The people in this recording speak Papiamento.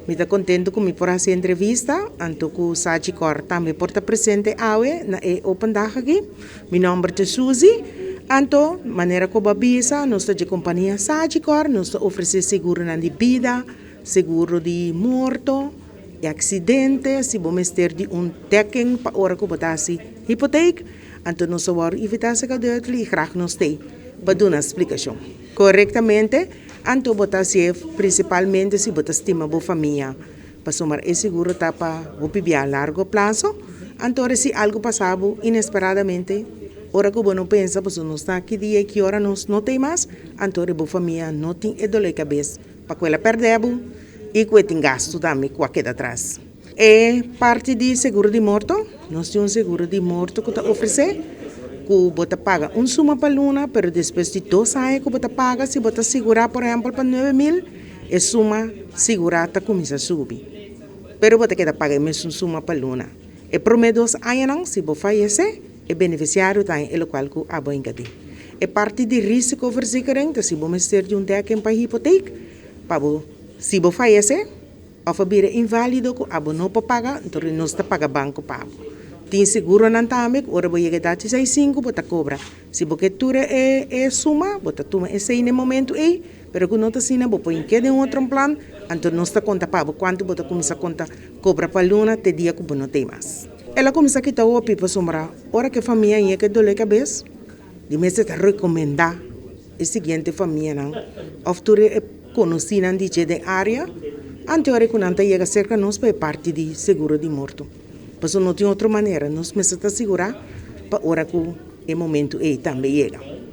Mi ta kontentu ku mi por hasi entrevista, anto ku Sagicor tambe por ta presente awe na e open dag aki. Mi nòmber ta Suzy, anto manera ku bo a bisa nos ta dje kompania Sagicor, nos ta ofresé seguronan di bida, seguro di morto i aksidente, si bo mester di un dekking pa ora ku bo ta hasi hipoteek, anto nos a wòrdu invitá serka Dudley i grag nos t'ei pa duna splikashon. Korektamente, anto bo ta hasié prinsipalmente si bo ta stima bo famia, pasobra e seguro ta pa hopi bia largo plaso, anto ora si algu pasa bo inesperadamente, ora ku bo no pensa pasobra nos ta ki dia i ki ora nos no t'ei mas, anto ora bo famia no tin e dolor di kabes pa ku el a pèrdè bo i ku e tin gastu tambe ku a keda atras. E parti di seguro di morto, nos tin un seguro di morto ku ta ofresé ku bo ta paga un suma pa luna, pero despues di dos aña ku bo ta paga, si bo ta sigurá por ehèmpel pa 9000, e suma sigurá ta kuminsá subi. Pero bo ta keda paga e mesun suma pa luna. E promé 2 añanan, si bo fayesé, e benefisiario ta haña e lokual ku abo a ingadí. E parti di risicoverzekering ta si bo mester di un dekking pa hipoteek, pa bo, si bo fayesé, òf a bira inválido ku abo no por paga, entonces nos ta paga banko pa bo. Tin seguronan tambe ku ora bo yega edat 65 bo ta kobra. Si bo ke tur e suma, bo ta tuma esei na e momento ei, pero ku no ta asina bo por keda den otro plan, anto nos ta konta pa bo kuantu bo ta kuminsá konta kobra pa luna te dia ku bo no tin mas. El a kuminsá kita hopi pasobra ora ku e famia yega e dolor di kabes, di mester ta rekomendá e siguiente famianan òf tur e konosínan di dje den área, anto ora ku nan ta yega serka nos pa e parti di seguro di morto. Pasobra no tin otro manera, nos mester ta sigurá pa ora ku e momento ei tambe yega.